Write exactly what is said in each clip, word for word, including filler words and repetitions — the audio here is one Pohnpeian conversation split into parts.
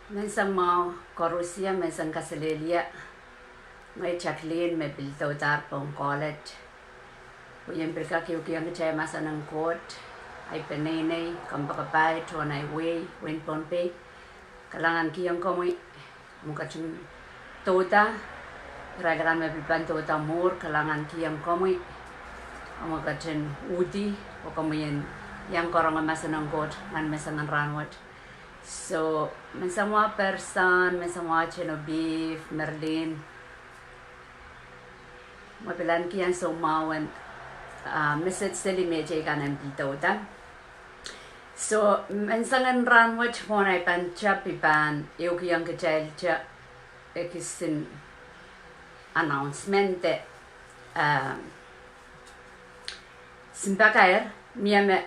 Menseng mwahu koarusie, menseng kaselehlie. Ngehi Jacqueline me pil doudahr pohn college. Pwe I en pil kak ehukihong kitail mahsen en Koht. Ahi peneinei, kompoakepahi, tohn ahi wehi, wehin Pohnpei. Kalahngan kihong komwi, omw ketin douda. Irail akan me pil pahn douda mwuhr, kalahngan kihong komwi, omw ketin uhdi, oh komwi en iang karonge mahsen en Koht nan menseng en rahnwet. So, menseng mwahu Person, menseng mwahu Genevieve, Merlin. Me pil ahneki ansou mwahu en, ah, message seli mehteikan en pil douda. So, menseng en rahnwet mwohn ei pahn tepin pahn ehukihong kitail te ekis en announcement de, ah, Simpakair, mie me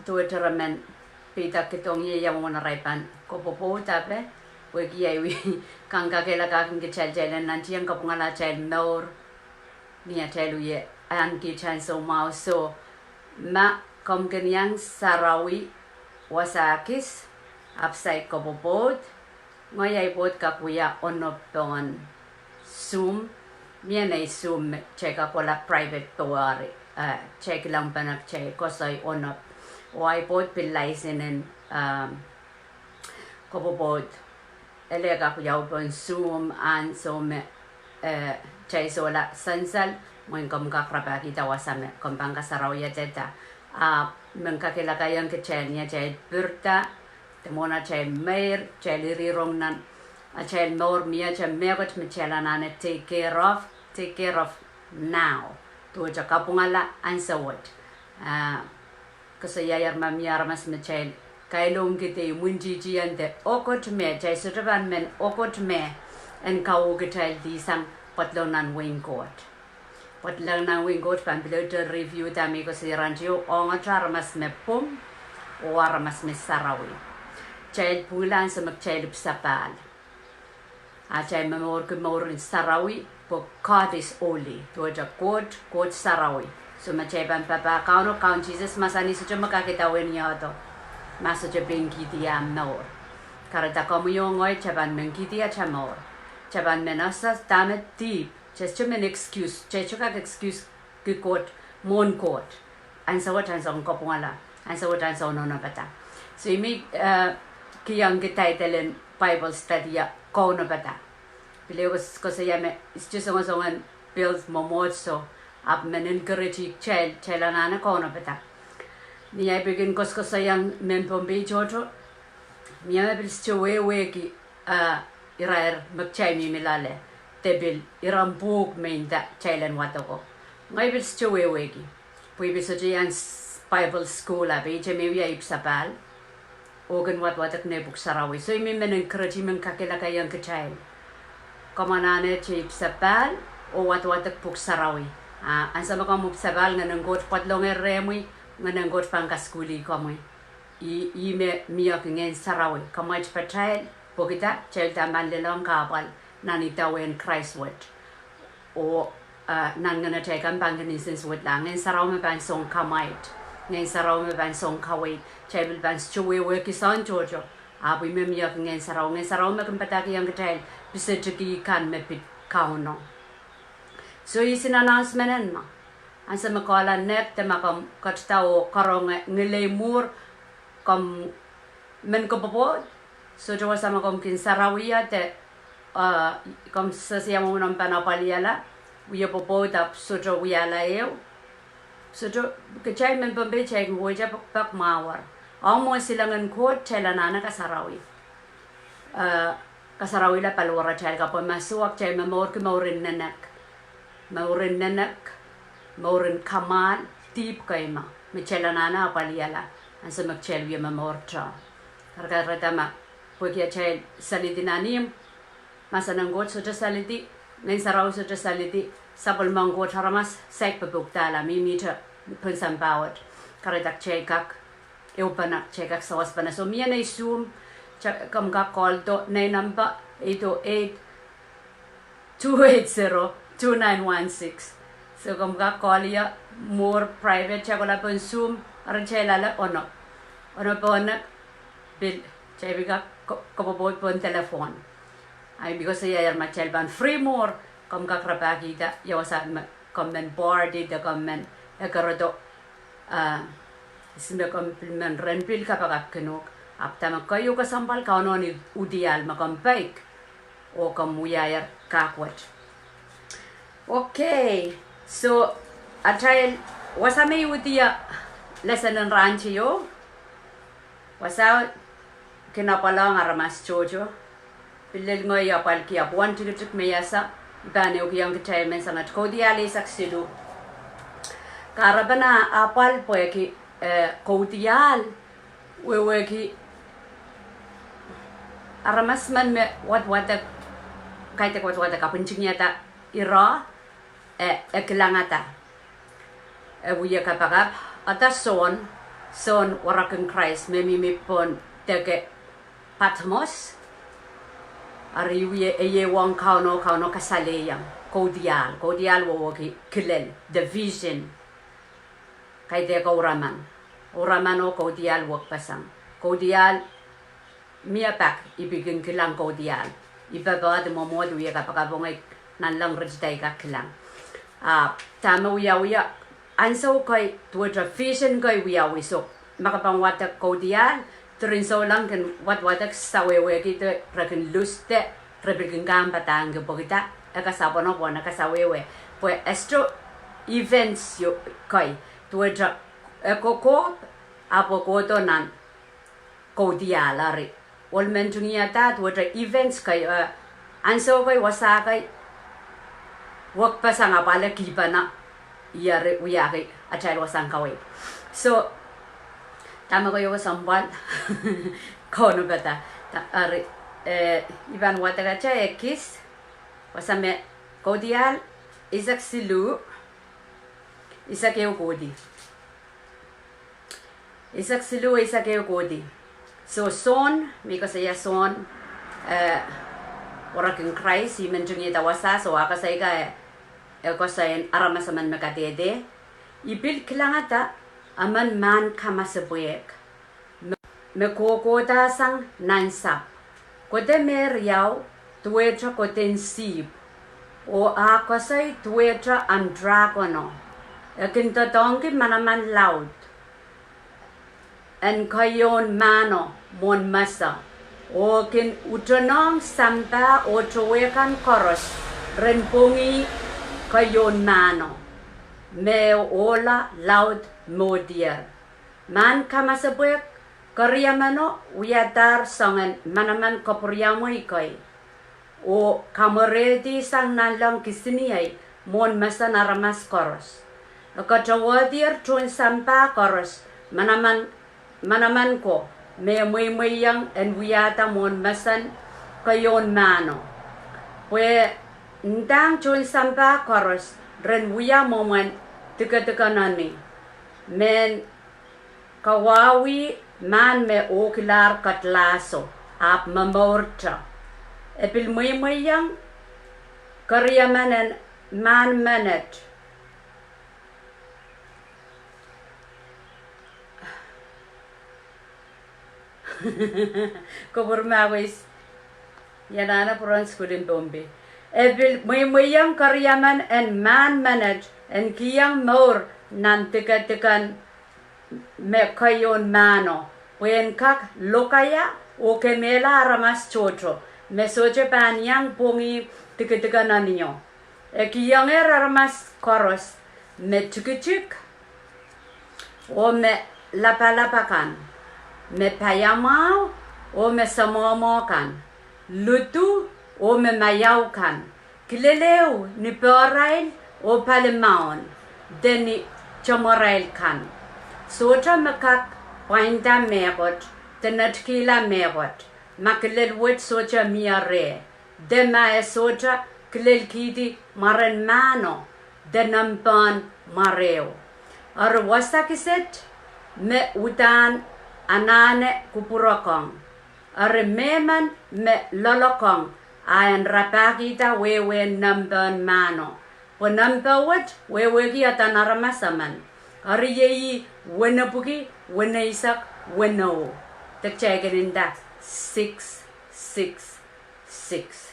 duwehte re men peidek kihdohng ie ia mwomwen arail pahn kopwopwoud ape, pwehki ahi wie kangoange kakehlakahkin kitail, kitail en nantihong kapwungala atail mour ni atail wie ahneki ansou mwahu. So, ma komw kin iang sarawi wasa kis, ahpw saik kopwopwoud, ngehi ahi pwoud kak wia onop pohn Zoom, mie nei Zoom me kitail kak kohla private power, eh, kitail kilang pahn kitail koasoi onop. Oh ahi pwoud pil license en, um, kopwopwoud. Ele kak wiawi pohn Zoom ansou me, eh, kitail sohla sansal, mwein komw kak rapahkihda wasa me komw pahn kasarawiada. Ah, men kakehlakaiong kitail ni atail pirida, de mwohn atail meir, kitail irir rong nan atail mour, mie atail mehkot me kitail anahne take care of, take care of now. Duwehte kapwungala ansou wet. Ah, koasoiaier ma mie aramas me kitail kailongkihda imwintihti en de okot me, kitail sohte pahn men okot me en kaweid kitail sang pwadlong nan wehin Koht. Pwadlong nan wehin Koht pahn pil review da me I koasoia rahn teio, ongete aramas me pwung, oh aramas me sarawi. Kitail pwungla ansou me kitail ipwsapahl. Atail momourki mouren sarawi, pwe God is holy. Duwehte Koht, Koht sarawi. So ma kitail pahn papah Kauno, Kaun Sises mahsanih sohte me kak idawehn iehdo ma sohte pein kihdi ah mour. Kahrehda komwi oh ngehi, kitail pahn men kihdi atail mour. Kitail pahn men ese dahme dihp. Kitail sohte men excuse, kitail sohte kak excuse ki Koht, mwohn Koht. Ansou wet ansoun kapwungala, ansou wet ansoun kaunopada. So I men, eh, kihong kitail title en Bible study ia kaunopada. Pil ehu koasoia me I sohte songosong en build mwomwohdiso, ahpw men encourage kitail, kitail anahne kaunopada. Ni ahi pil kin koasokoasoiong mehn Pohnpei tohto, mie me pil sohte wehwehki, ah, irair me kitail mihmi loale, de pil iren pwuhk me nda kitail en wadek. Ngehi pil sohte wehwehki, pwe I pil sohte iang Bible school, ahpw ihte me I wia ipwsapahl oh kin wadwadek nei pwuhk sarawi. So I men encourage, I men kakehlakaiong kitail, komw anahne te ipwsapahl oh wadwadek pwuhk sarawi. Ah, ansou me komw ipwsapahl, Ngehn en Koht pwadlongehr rehmwi, Ngehn en Koht pahn kasukuhlih komwi. Ih, ih me mie ki Ngehn Sarawi, kamwaite patail, pwehki kitail uhdahn pahn lelohng kahpwal nan idawehn Krais wet, oh, ah, nan ngenatail kan pahn kin nsensuwedla. Ngehn Sarawi me pahn song kamwait, Ngehn Sarawi me pahn song kaweid. Kitail pil pahn sohte wehwehki soahng tohto, ahpw ih me mie ki Ngehn Sarawi. Ngehn Sarawi me kin padahkihong kitail pisetiki kan me pid Kauno. So ih sin announcement en ma, ansou me kohla nek de ma komw ketido oh karonge ngilen mwuhr, komw men kopwopwoud, sohte wasa me komw kin sarawi de, ah, komw sehse ia mwomwen omw pahn apwalihala, wie pwopwoud ahpw sohte wiahla ehu. Sohte, kitail mehn Pohnpei kitail kin wehwehki pak mwahuer. Ahmw mwohn silangin Koht kitail anahne kasarawi. Ah, kasarawihla paliwaratail ka pwe ma soh kitail momourki mouren nenek, mouren nenek, mouren kamwahl, dihp kei ma, me kitail anahne apwalihala ansou me kitail wie momourte. Kahrehda ma pwehki atail salidi nan ihmw, mahsen en Koht sohte salidi, Ngehn Sarawi sohte salidi, sapwellimen Koht aramas saik pwupwukdahla, mihmihte pohn sampah wet. Kahrehda kitail kak ehupene, kitail kak sawaspene. So mie nei Zoom, komw kak call do nei number eight oh eight, two eight zero, two nine one six. So komw kak call ie mwuhr private, kitail kohla pohn Zoom, eri kitail ale onop, onop pohn nek, pil kitail pil kak ko-, kopwopwoud pohn telephone. Ahi, because ia, ia ma kitail pahn free mwuhr, komw kak rapahkihda ia wasa me komw men party de komw men ekerodo, ah, ihs me komw pil men ren pil kapakapkin uhk. Ahpw dahme keieu kesempwal, Kauno ni udiahl me komw peik oh komw wiahier kak wet. Okay, so atail wasa me I uhdahn lesson en rahnteio, wasa kin apwalong aramas tohto. Pil lel ngehi apwalki, ahpw wen tikitik me I ese, I pahn ehukihong kitail menseng et Kaudiahl eisek siluh. Kahrepen ah apwal pwehki, eh, Kaudiahl wehwehki aramas men me wadwadek, kaidehk wadwadek, ahpw ntingihada ira, e, e kilangada. E wia kapakap, ata Sohn, Sohn warokin Krais me mihmi pohn deke Patmos. Eri wia e ieiang Kauno, Kauno kasalehiong Kaudiahl, Kaudiahl wehwehki kilel, the vision. Kaidehk ouraman, ouraman oh Kaudiahl wekpeseng. Kaudiahl mie pak I pil kin kilang Kaudiahl. I pepehdi mwomwohd, wia kapakap, oh ngehi nanleng ritida I kak kilang. Ah, dahme wiawi, ansou kei duwehte vision kei wiawi, so ma ke pahn wadek Kaudiahl, diren souleng kin wadwadek, sawehwehki de re kin lus de re pil kin kahng padahngki pwehki dah, e kasapweno pwehn e kasawehwe. Pwe e sohte events kei, duwehte e kokohp, ahpw e kohdo nan Kaudiahl. Eri ohl men ntingihada duwehte events kei, eh, ansou kei, wasa kei, wekpeseng ahpw ale kihpene, eri wiahki atail wasahn kaweid. So, dahme keieu kesempwal, kaunopada, eri, eh, I pahn wadek atail ekis, wasa me Kaudiahl eisek siluh, eisek ehu kohdi. Eisek siluh, eisek ehu kohdi. So Sohn, me koasoia Sohn, eh, warokin Krais, ih me ntingihda wasa, so ah koasoi ka, e koasoi en aramas emen me kadehde. I pil kilangada emen mahn kamasepwehk me, me kohkohdahsang nan sahpw. Kohde me riau duwehte kohden sihpw, oh ah koasoi duwehte ahmw drakono. E kin doadoahngki manaman laud en keieun mahno mwohn mese, oh kin utenohng sampah oh towehkan koaros ren pwongih keieun mahno, me ohla laud mohdier. Mahn kamasepwehk keriemeno wiadahr soangen manaman kapwuriamwei kei, oh kamwerehdi sang nanleng kisiniei mwohn mesen aramas koaros. E ketewehdier tohn sampah koaros manaman, manaman ko me mweimweiong en wiahda mwohn mesen keieun mahno. Pwe ndahng tohn sampah koaros ren wia mwomwen dikediken eni, mehn kawauwih mahn me ohkilahr kedlahso, ahpw momourte. E pil mweimweiong keriemen en mahn menet. Kupwur me koasoia, I anahne pwurehng sukuhl en Pohnpei. E pil mweimweiong keriemen en mahn menet en kihong mour nan dikediken me keieun mahno, pwe en kak lokaia oh kemehla aramas tohto me sohte pahn iang pwongih dikediken enio. E kihohngehr aramas koaros me tikitik, oh me lapalap akan, me paiamwahu, oh me semomwo kan, ludu, oh me maiau kan, kileleu ni pehrail oh palimaun, de ni temwerail kan. Sohte me kak pwainda mehkot, de netikihla mehkot, ma kilel wet sohte mie reh, de ma e sohte kilelkihdi mwaren mahno, de nempehn mwareo. Eri wasa kiset me uhdahn anahne kupwurokohng. Eri mehmen me loalokong a en rapahkihda wehwehn nempehn mahno. Pwe nempe wet wehwehki eden aramas emen. Eri iei wenepwiki, weneisek, weneu. De kitail kin nda six six six.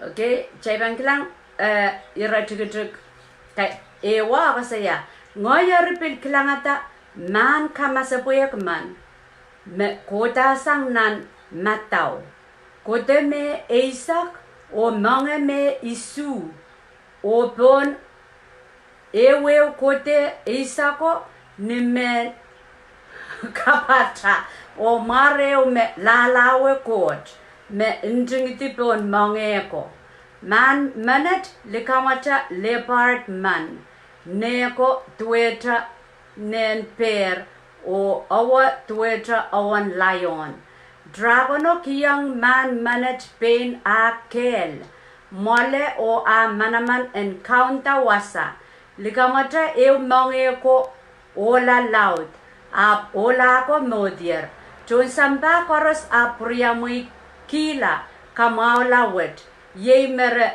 Okay, kitail pahn kilang, eh, ire tikitik ka-, ehu koasoia, ngehi eri pil kilangada mahn kamasepwehk men me kohdahsang nan madau. Kohdo me eisek, oh moange me isuh, oh pohn ehuehu kohdo eiseko ni mehn kapahta, oh mware ehu me lahlahwe koht, me ntingdi pohn moangehko. Mahn menet likamwete leopard mahn, nehko duwehte nehn pehr, oh owe duwehte owen laion. Drakono kihong mahn menet pein ah kehl, mwoale oh ah manaman en kaunda wasa. Likamwete ehu moangehko ohla laud, ahpw ohlahko mohdier. Tohn sampah koaros ahpw pwuriamweikihla kamwahula wet, iei me re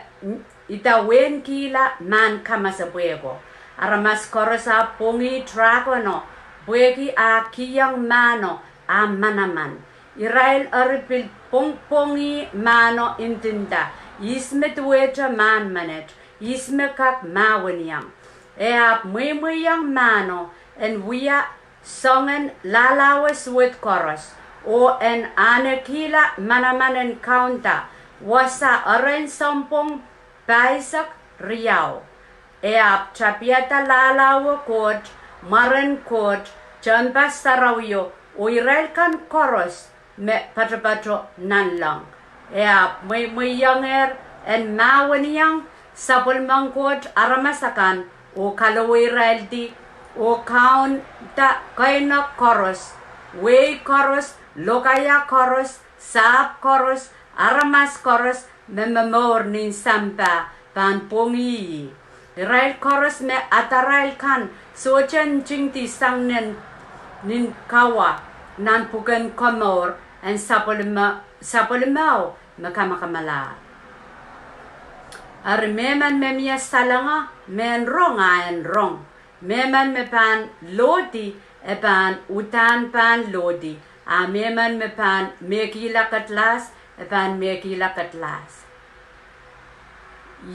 idawehnkihla mahn kamasepwehko. Aramas koaros ahpw pwongih drakono, pwehki ah kihong mahno ah manaman. Irail eri pil pwong-, pwongih mahno, ndinda, ihs me duwehte mahn menet, ihs me kak mahweniong? E ahpw mweimweiong mahno en wia soangen lahlahwe suwed koaros, oh en ahnekihla manaman en kaunda wasa erein sounpwong pahisek riau. E ahpw tapihada lahlahwe Koht, mwaren Koht, tehnpas sarawio, oh irail kan koaros me patopato nanleng. E ahpw mweimweiongehr en mahweniong sapwellimen Koht aramas akan, oh kaloweiraildi, oh kaunda keinek koaros, wehi koaros, lokaia koaros, sahpw koaros, aramas koaros me momour nin sampah pahn pwongih ih. Irail koaros me adarail kan sohte ntingdi sang nen nin kawa nan pwuken komour en sapwellime-, sapwellimeo me kamakamalahr. Eri mehmen me mie salenge, mehn rong a en rong. Mehmen me pahn lohdi, e pahn uhdahn pahn lohdi. A mehmen me pahn mehkihla kedlahs, e pahn mehkihla kedlahs.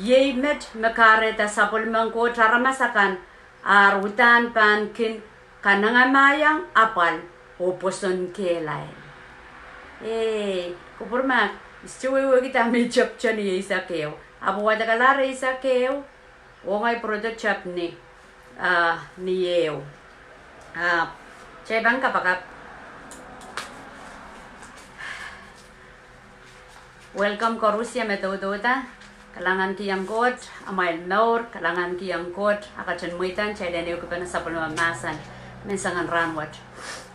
Iei met me kahrehda sapwellimen Koht aramas akan ar uhdahn pahn kin kanengamahiong apwal oh pwoson kehlail. Ei, kupwur ma I sohte wehwehkihda me I tepte ni eisek ehu. Ahpw wadekalahr eisek ehu, oh ngehi pwurodo tepte ni, ah, ni ehu. Ah, kitail pahn kapakap. Welcome koarusie me doudouda. Kalahngankihong Koht amwail mour, kalahngankihong Koht, a ketin mweidohng kitail en ehukipene sapwellime mahsen menseng en rahnwet.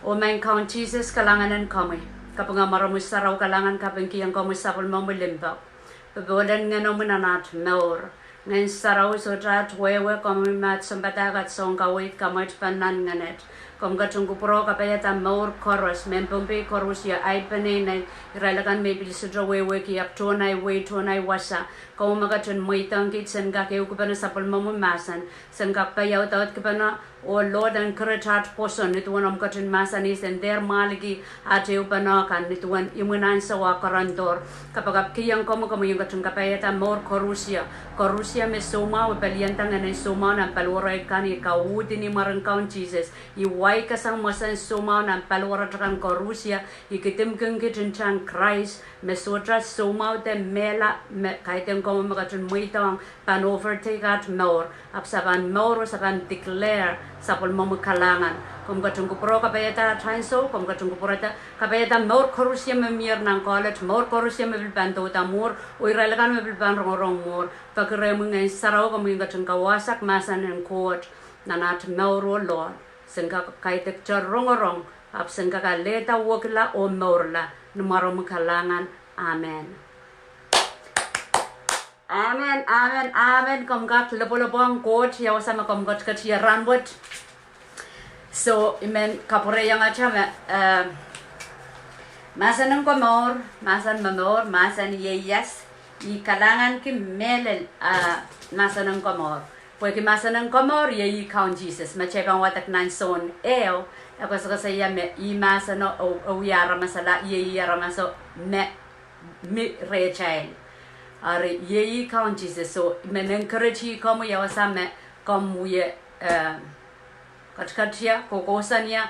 Oh maing Kaun Sises, kalahngan en komwi. Kapinga mwaromwi sarawi, kalahngan kapingkihong komwi sapwellimomwi limpoak. Popohl en Ngehnomwi nan at mour. Ngehn Sarawi, sohte at wehwe, komwi me at sounpadahk, at soun kaweid, kamehlele pahn nan ngenet. Komw ketin kupwure kapaiada mour koaros, mehn Pohnpei koarusie, ahi peneinei, irail akan me I pil sohte wehwehki ahpw tohn ahi wehi, tohn ahi wasa. Komwi me ketin mweidohng kiht sen kak ehukipene sapwellimomwi mahsen, sen kak paiaudaudkipene, oh Lord, en kirit at pwoson, nin duwen omw ketin mahsanih sen dehr mwahuliki at ehupene kan, nin duwen imwin ansou ah kerendohr. Kapakapkihong komwi, komwi en ketin kapaiada mour koarusie, koarusie me soumwahu, pelianda ngehnen soumwahu nan paliwere kan, I kauhdi ni mwaren Kaun Sises. I waikasang mwomwen soumwahu nan paliwere kan koarusie. I kidimkin kiht nin ntahn Krais, me sohte soumwahu de mehla, me kaidehn komwi me ketin mweidohng pahn overtake at mour, ahpw se pahn mour oh se pahn declare sapwellimomwi kalahngan. Komw ketin kupwure kapaiada at ansou, komw ketin kupwurehda kapaiada mour koarusie me mier nan college, mour koarusie me pil pahn douda mwuhr, oh irail akan me pil pahn rongorong mwuhr. Peki rehmwi Ngehn Sarawi, komwi en ketin kawahsang mahsen en Koht nan at mour, oh Lord, sen kak kaidehkte rongorong, ahpw sen kak alehda wekila oh mourla, ni mwaromwi kalahngan. Amen. Amen, amen, amen. Komw kak lopwolopwohng Koht ia wasa me komw ketiket ie rahnwet. So, I men kapwurehiong atail me, eh, mahsen en komour, mahsen momour, mahsen ieias, I kalahnganki mehlel, ah, mahsen en komour. Pwehki mahsen en komour iei Kaun Sises, me kitail pahn wadek nan Sohn ehu, E koasokoasoia me ih mahseno, e, e wia aramas ala, iei ih aramaso me, mi rehtail. Eri iei ih Kaun Sises, so I men encourage-i komwi ia wasa me komw wie, eh, ketiket ie, kokohsang ie,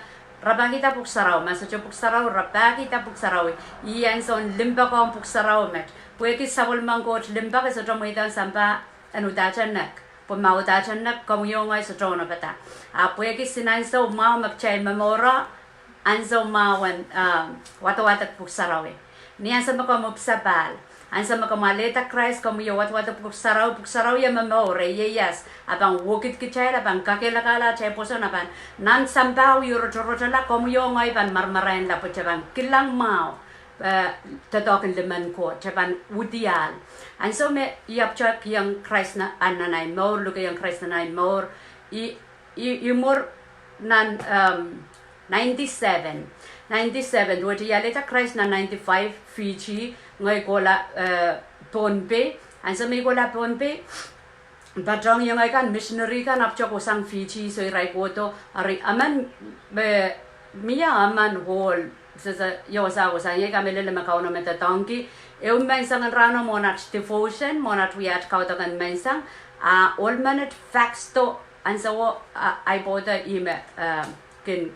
rapahkihda Pwuhk Sarawi, ma sohte Pwuhk Sarawi, rapahkihda Pwuhk Sarawi. Ih ansoun limpoak ong Pwuhk Sarawi met. Pwehki sapwellimen Koht limpoak, e sohte mweidohng sampah en udahte nek. Pwe ma udahte nek, komwi oh ngehi sohte onopadahr. A pwehki sinansou mwahu me kitail momouro, ansou mwahu en, ah, wadawadek Pwuhk Sarawi. Ni ansou me komw ipwsapahl, ansou me komw alehda Krais, komw wie wadawadek Pwuhk Sarawi, Pwuhk Sarawi e momour, e ieias, a pahn wekid kitail, a pahn kakehlakahla atail pwoson, a pahn nan sampah wie rotorotala, komwi oh ngehi pahn marmarainla pwe kitail pahn kilang mwahu, eh, doadoahk en limen Koht, kitail pahn udiahl. Ansou me I ahpwtehkiong Krais nan, nan ahi mour, lukehiong Krais nan ahi mour, I, I, I mwur nan, um, ninety-seven. Ninety-seven, duwehte I alehda Krais nan ninety-five, Fiji, ngehi kohla, eh, Pohnpei. Ansou me I kohla Pohnpei, patohng iengei kan, misineri kan ahpwtehkosang Fiji, so irail kohdo, eri emen, eh, mie emen ohl, sehse ia wasa kohsang ie, I kamehlele me Kauno me doadoahngki. Ehu menseng en rahno mwohn at devotion, mwohn at wia at kaudok en menseng, a ohl menet fax-do, ansouo, a, ahi pwoudo ih me, eh, kin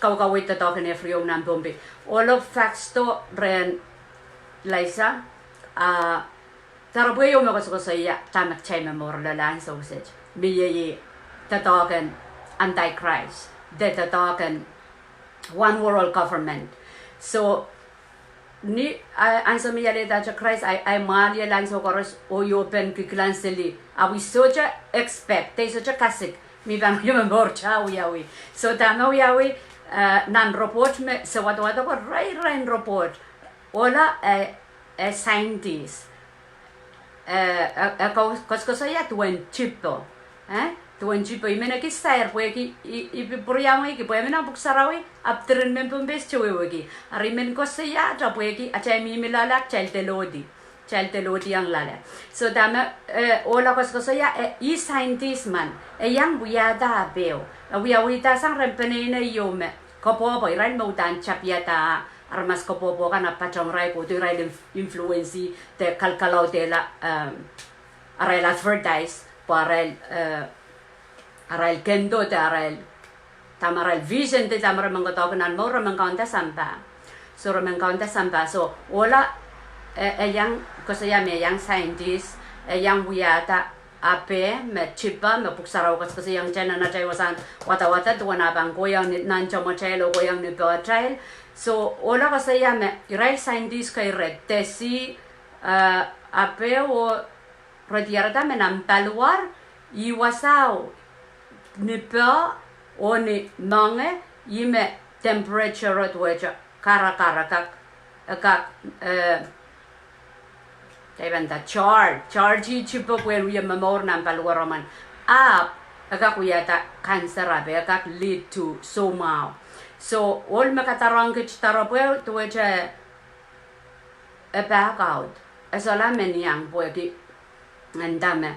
kaukaweid doadoahk en Ephraim nan Pohnpei. Ohlo fax-do rehn Lisa, a, doaropwe ieu me koasokoasoia dahme kitail momour loale ansou kiset. Me iei doadoahk en Antichrist, de doadoahk en one world government. So, ni, a, ansou me I alehdahte Krais, ahi, ahi mwahliel ansou koaros oh iohpen kihkihla sili. A I sohte expect, I sohte kasik me I pahn wie momourte wiawi. So dahme wiawi, eh, nan report me se wadawad ko, irail, irail report. Ohla, eh, eh, scientist, eh, eh, eh, ko-, koasokoasoia duwen tipeho. Eh, duwen tipeho. I men ekis sair pwehki I, I pil pwuriamweiki pwe I men nan Pwuhk Sarawi, ahpw diren mehn Pohnpei sohte wehwehki. Eri I men koasoiahte pwehki atail mihmi loale, kitail delohdi. Kitail delohdiong loale. So dahme, eh, ohla koasokoasoia, eh, ih scientist men, e iang wiahda apeho. E wiawihda sang rehn peneinei ieu me koapworopwor, irail me udahn tapiada aramas koapworopwor kan, a patohng irail kohdo, irail inf-, influence de kalkalaudehla, um, arail advertise, pwe arail, eh, arail kendo de arail, dahme arail vision de dahme re men koadoahki nan mour, re men kaunda sampah. So re men kaunda sampah. So ohla, eh, e iang koasoia me e iang scientist, e iang wiahda apeho me tipeho, me Pwuhk Sarawi koasokoasoiong kitail nan atail wasahn wadawad duwen ah pahn kohieng ni, nan tomwatail oh kohieng ni pehtail. So ohla koasoia me irail scientist kei re tesi, eh, apeho oh re diarada me nan paliwar, ih wasao ni peh oh ni moange, ih me temperature duwehte karakar, e kak, e kak, eh, dahme pahn nda charge, charge-i tipeho pwehn wie momour nan paliwar emen. Ahpw e kak wiahda cancer, ahpw e kak lead to soumwahu. So ohl me kadarohng kit doaropwe duwehte e back out. E solahr men iang pwehki e nda me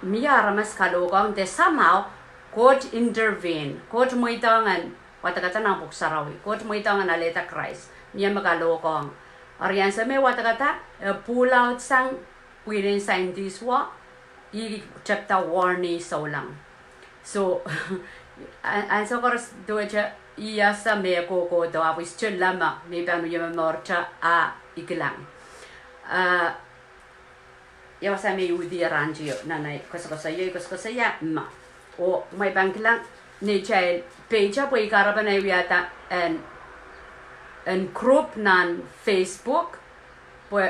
mie aramas kalohkohng de somehow Koht intervene. Koht mweidohng en wadekada nan Pwuhk Sarawi. Koht mweidohng en alehda Krais. Mie me kalohkohng. Eri ansou me wadekada, e pull out sang pwihnen scientist wet, ih tepda warning soulang. So, a-, ansou koaros duwehte I ese me kohkohdo, ahpw I sohte leme me I pahn wie momourte ah I kilang. Ah, ia wasa me I uhdi rahn teio, nan ahi koasokoasoia, I koasokoasoia me. Oh kumwail pahn kilang neitail page pwe I kahrepen ahi wiahda en, en group nan Facebook, pwe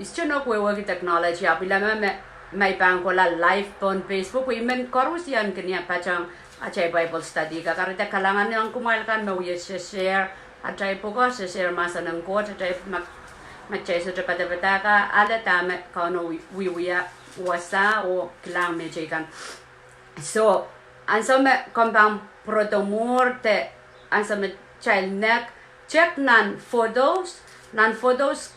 I sohte nohk wehwehki technology, ahpw I leme me, me I pahn kohla live pohn Facebook, pwe I men koaruhsie kin iang patohng atail Bible study. Kahrehda kalahngan ong kumwail kan me wie share, share atail pwuko, share, share mahsen en Koht, atail ma-, ma kitail sohte padapadahk ale dahme Kauno wi-, wiewia wasa oh kilang mehteikan. So, ansou me komw pahn pwurodo mwuhr de ansou me kitail nek, check nan photos, nan photos,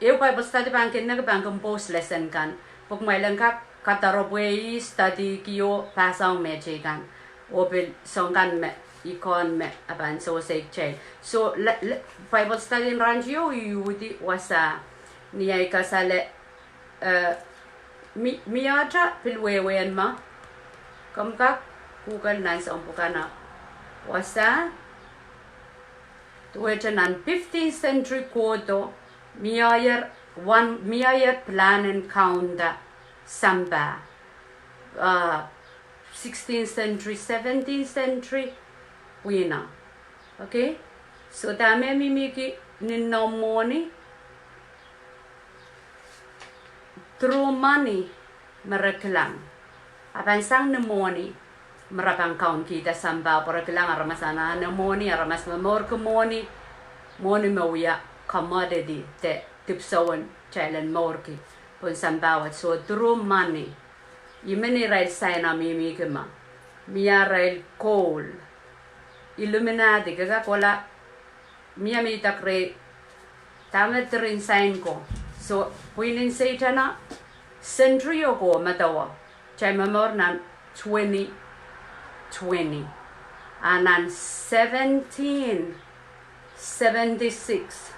ehu Bible study pahn kin nek, pahn kin post lesson kan. Pwe kumwail en kak kadaropwe study-ki oh pahsoang mehteikan. Oh pil soangen kan me I kohn me e pahn sewese kitail. So, le, le, Bible study en rahn ieu I uhdi wasa ni ahi kasale, eh, mi, mie ahte pil wehwehn me komw kak Google nan sounpwukan wasa, duwehte nan fifteenth century kohdo, mie, mie plan en kaunda sampah. Uh, sixteenth century, seventeenth century, wina. Okay? So dahme mihmi ki ni noumw mwohni, through money, me re kilang. A pahn sang ni mwohni, me re pahn kaunkihda sampah pwe re kilang aramas anahne mwohni, aramas momourki mwohni, mwohni me wia commodity de dipwisoun kitail en mourki pohn sampah wet. So through money, I men irail sign a mihmi ki ma, mie irail gold, Illuminati, ke kak kohla, mie me idek rehi dahme diren sign ko. So, pwihn en Sehdan a century ko medewe, kitail momour nan twenty twenty. A nan seventeen seventy-six,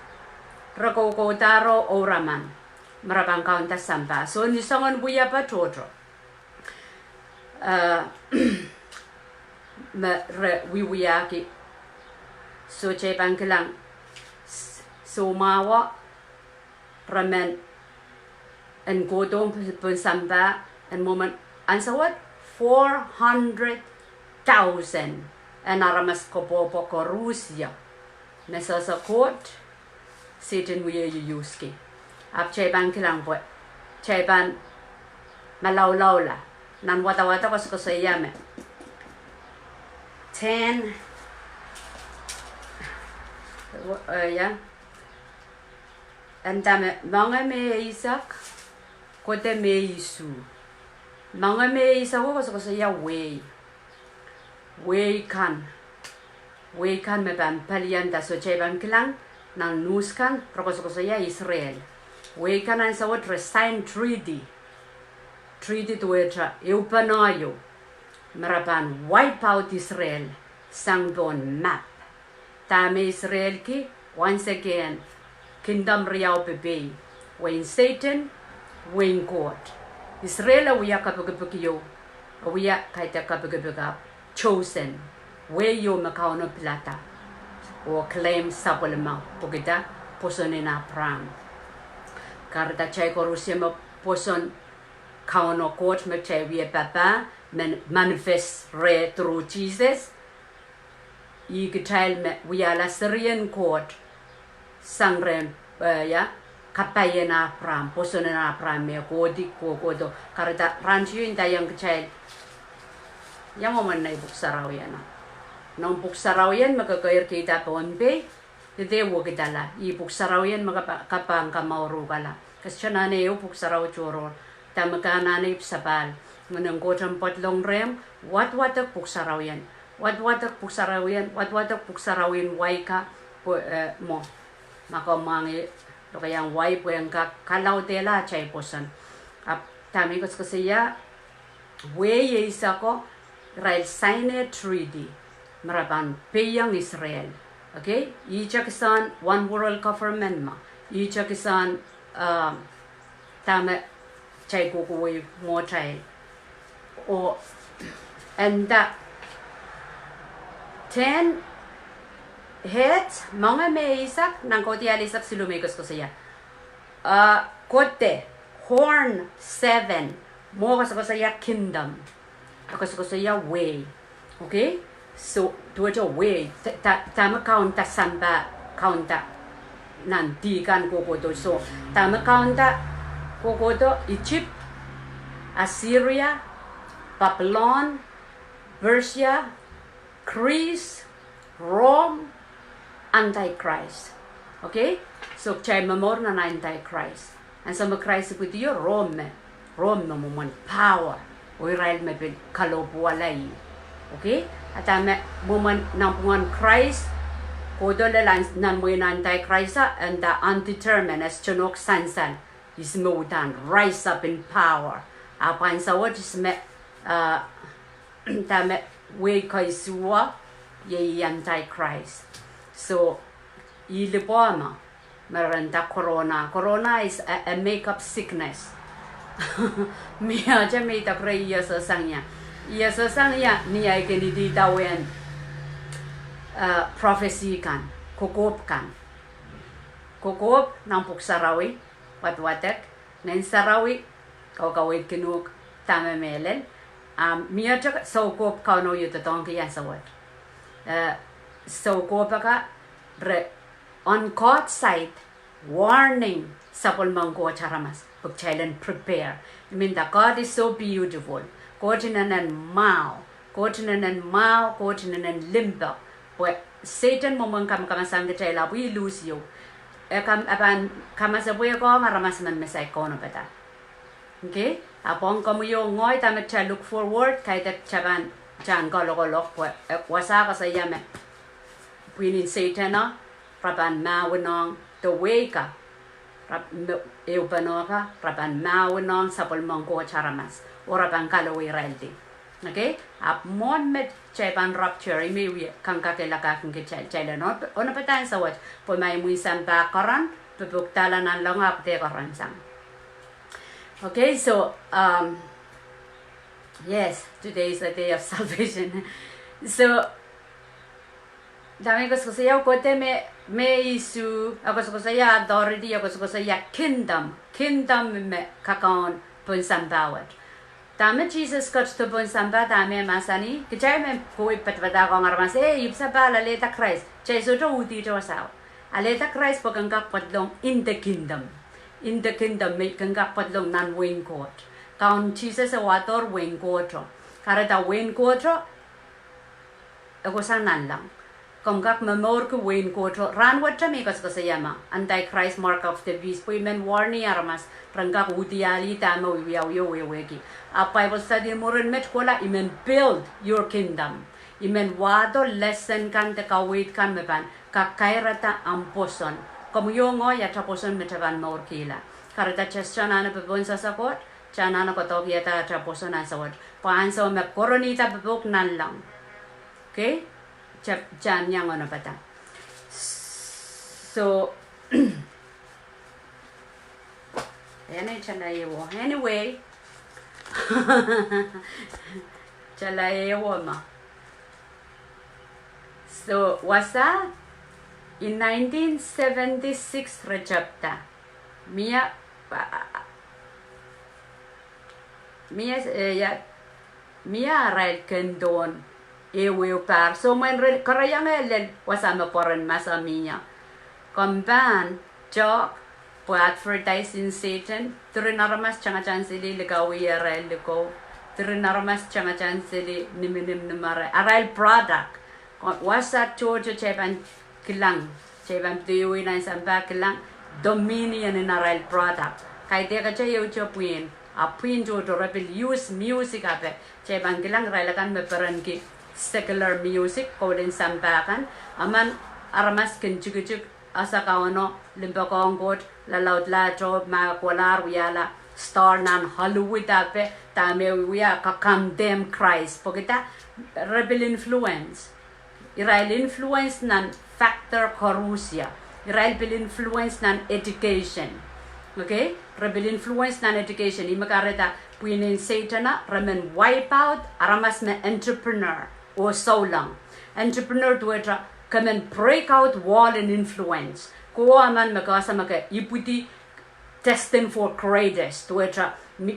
re kokoudahro ouraman me re pahn kaunda sampah. So, ni soangen wiepe tohto, eh, me re wiewiahki. So kitail pahn kilang s-, soumwahu re men en kohdo pohn sampah en mwomwen ansou wet four hundred thousand en aramas koapworopwo koaros me sehse Koht, Sehdan wie ieiuski. Ahpw kitail pahn kilang pwe kitail pahn malaulaula nan wadawad koasokoasoia me ten, eh, ia, e nda me moange me eisek, kode me isuh. Moange me eisek o koasokoasoia wehi. Wehi kan, wehi kan me pahn palianda. So kitail pahn kilang nan nuhs kan re koasokoasoia Israel. Wehi kan ansou wet re sign treaty, treaty duwehte ehupene ieu me re pahn wipe out Israel sang pohn map. Dahme Israel ki, once again, kingdom riau pepei, wehin Sehdan, wehin Koht. Israel e wia kepikipik ieu, e wia kaidehn kepikipik ahpw chosen, wehi ieu me Kauno pilada oh claim sapwellime pwehkihda pwoson en Apraam. Kahrehda kitail koaros me pwoson Kauno Koht me kitail wie papah, men manifest reh through Sises. Ih kitail me wiahla serien Koht sang rehn, eh, ia, kapai en Apraam, pwoson en Apraam me e kohdi kohkohdo. Kahrehda rahn ieu I ndaiong kitail ia mwomwen nei Pwuhk Sarawien. Noumw Pwuhk Sarawien me kekeirkihda Pohnpei, ih wekidala, ih Pwuhk Sarawien me ke pahn, ke pahn kamauruhkala. Ke sohte anahne ehu pwuhk sarawi tohrohr. Dahme ke anahne ipw sapahl. Ngehnen Koht en pedolong rehmw, wadwadek Pwuhk Sarawien. Wadwadek Pwuhk Sarawien, wadwadek Pwuhk Sarawien wai ka, pwe, eh, mwo, ma ke mwahngih lokaiahn wai pwe en kak kalaudehla atail pwoson. Ahpw dahme I koasokoasoia, wehi eisek o, irail sign-e treaty me re pahn peiong Israel. Okay? Ihte kisehn one world government ma, ihte kisehn, uh, dahme kitail kohkohwei mwohtail. Oh, e nda ten heads, moange me eisek, nan Kaudiahl eisek siluh me I koasokoasoia. Uh, kode, horn seven, mwo koasokoasoia kingdom, e koasokoasoia wehi. Okay? So duwehte wehi, da, da, dahme kaunda sampah, kaunda nan dih kan kohkohdo. So dahme kaunda kohkohdo, Egypt, Assyria, Babylon, Persia, Greece, Rome, Antichrist. Okay? So kitail momour nan Antichrist. Ansou me Krais ipwidio, Rome me, Rome me mwomwen power, oh irail me pil kalohpwuwala ih. Okay? A dahme mwomwen nanpwungen Krais, kohdo lel nan mwehin Antichrist, e nda undetermined, e sohte nohk sansal. Ihs me uhdahn rise up in power? Ahpw ansou wet ihs me, uh, dahme wehi koasoia, iei Antichrist. So, ih lipwohma, me ren nda corona. Corona is a, a make-up sickness. Mie ahte me I dak re ih esehsang ie. Ih esehsang ie ni ahi kin idawehn, eh, prophecy kan, kokohp kan. Kokohp nan Pwuhk Sarawi, wadwadek, Ngehn Sarawi, kaukaweid kin uhk dahme mehlel. Ahpw mie ahte soukohp Kauno ih doadoahngki ansou wet. Eh, soukohp akan re on God's side, warning sapwellimen Koht aramas, pwe kitail en prepare. I mean, the God is so beautiful. Koht inenen mwahu, Koht inenen mwahu, Koht inenen limpoak. Pwe Sehdan mwomwen kamakamasang kitail ahpw e lose ieu. E kam, e pahn kamasepwehkohng aramas emen me saik kaunopada. Okay? Ahpw ong komwi oh ngehi dahme kitail look forward, kaidehk kitail pahn, kitail en kalokolok pwe, eh, wasa koasoia me pwihn en Sehdan o, re pahn mahweniong, the way ka, re, me, ehupene ka, re pahn mahweniong sapwellimen Koht aramas, oh re pahn kalowe irail lih. Okay? Ahpw mwohn me kitail pahn rapture, ih me I wie kangoange lakahkin kitail, kitail en onopada ansou wet, pwe ma imwin sampah keren, pwe pwuhk dahla nanleng ahpw de kerensang. Okay, so, um, yes, today is the day of salvation. So, dahme I koasokoasoia, kohdo me, me issue, I koasokoasoia authority, I koasokoasoia kingdom, kingdom me kakaun pohn sampah wet. Dahme Sises ketido pohn sampah, dahme e mahsanih, kitail me kohwei padapadahkohng aramas, eh, ipwsapahl, alehda Krais, kitail sohte uhdihte wasao. Alehda Krais pwe ke en kak pedolong in the kingdom. In the kingdom, me ke en kak pedolong nan wehin Koht. Kaun Sises e wahdohr wehin Kohto. Kahrehda wehin Kohto, e kohsang nanleng. Komw kak momourki wehin Kohto. Rahnwet me I koasokoasoia me Antichrist, mark of the beast, pwe I men warn-i aramas, ren kak uhdiahlih dahme I wiawi oh wehwehki. Ahpw Bible study mwurin met kohla, I men build your kingdom. I men wahdo lesson kan de kaweid kan me pahn kak kairada ahmw pwoson. Komwi oh ngehi, ata pwoson me kitail pahn mourkihla. Kahrehda kitail anahne popohn sasa Koht, kitail anahne kohdohkihda ata pwoson ansou wet. Pwe ansou me koronihda popohk nanleng, okay, kitail, kitail en iang onopada. So, anyway, kitail ehu, anyway. Kitail ehu ma. So, wasa, in nineteen seventy-six re tepda. Mie, mie, eh, ia, mie arail kendohn ehuehu pahr. So, mwein re, karahiong lel wasa me pwoaren masak mie. Komw pahn tok, pwe advertise en Sehdan, diren aramas tangatanseli likawih arail likou, diren aramas tangatanseli niminim nim arail, arail product. Wasa tohto kitail pahn kilang, kitail pahn pil ehuehu nan sampah kilang dominion en arail product. Kaidehk kitail ehute pwihn, ahpw pwihn tohto re pil use music ape, kitail pahn kilang irail akan me perenki secular music, koul en sampah kan, emen aramas kin tikitik, ese Kauno, limpoakohng Koht, lalaudlahte, ma kohlahr wiahla star nan Hollywood ape, dahme wiewia, ka condemn Christ. Pwehki dah? Re pil influence. Irail influence nan factor koaros ie. Irail pil influence nan education. Okay? Re pil influence nan education. Ih me kahrehda pwihn en Sehdan o, re men wipe out aramas me entrepreneur oh souleng. Entrepreneur duwehte ke men break out wall en influence. Kowe emen me ke ese me ke ipwidi destined for greatest, duwehte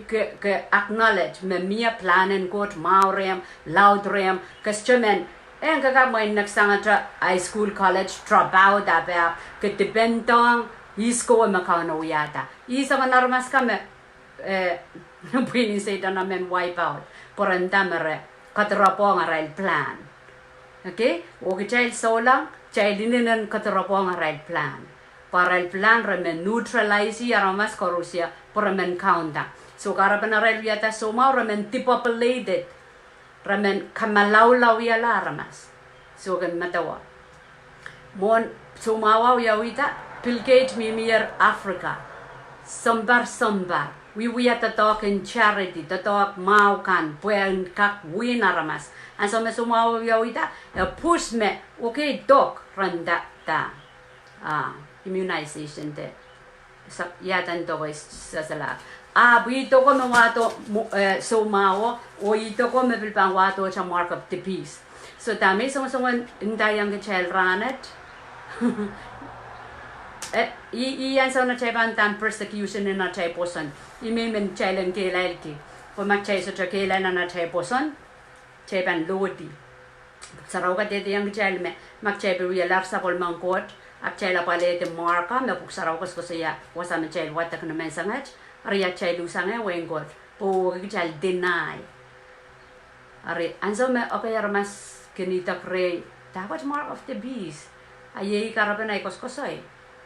ke, ke acknowledge me mie plan en Koht mwahu rehmw, laud rehmw, ke sohte men, eh, ke kak mwein neksang ata high school, college dropout ape, ahpw ke depend-ong ihs kowe me Kauno wiahda. Ih soangen aramas kan me, eh, pwihn en Sehdan o men wipe out. Pwe re nda me re kediropwohng arail plan. Okay? Oh kitail souleng, kitail inenen kediropwohng arail plan. Pwe arail plan re men neutralize-i aramas koaros ie, pwe re men kaunda. So kahrepen arail wiahda soumwahu, re men depopulated. Re men kamalaulau wiahla aramas. So ke medewe, mwohn soumwahu wiawihda, Bill Gates mihmier Africa. Sounpar, sounpar. wiewia doadoahk en charity, doadoahk mwahu kan, pwehn kak win aramas. Ansou me soumwahu wiawihda, e pwuhs me, okay, dok ren da, da, ah, immunization de. Sa-, ia dan dok e sasala. Ahpw ih dok me wahdo mo-, eh, soumwahu, oh ih dok me pil pahn wahdo te mark of the beast. So dahme songosong en ndaiong kitail rahnwet? Eh, ih, ih ansou me kitail pahn dan persecution en atail pwoson. Ih me, me kitail en kehlailki. Pwe ma kitail sohte kehlail nan atail pwoson, kitail pahn lohdi. Pwuhk Sarawi kadehdehiong kitail me, ma kitail pil wia lap sapwellimen Koht, ahpw kitail apwalehdi mark me Pwuhk Sarawi koasokoasoia, wasa me kitail wadek ni menseng wet, eri a kitail luhsangehr wehin Koht, pwe wehwehki kitail deny. Eri ansou me, okay, aramas kin idek rehi, dahkot mark of the beast? A iei kahrepen ei koasokoasoi.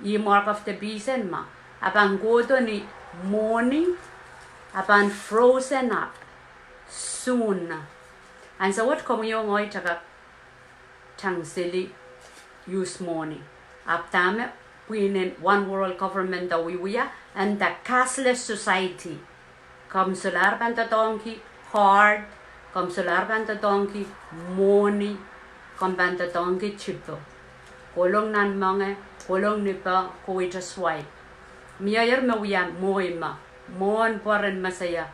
Ih mark of the beast en ma, a pahn kohdo ni mwohni, a pahn frozen up. Soon. Ansou wet komwi oh ngehi te kak tang sili use mwohni. Ahpw dahme pwihn en one world government de wiewia, and the cashless society. Komw solahr pahn doadoahngki card, komw solahr pahn doadoahngki mwohni, komw pahn doadoahngki chipo. Kolong nan moange, kolong ni peh, kohwei te swipe. Miehier me wia mwohni me, mwohn pwoaren Mesaia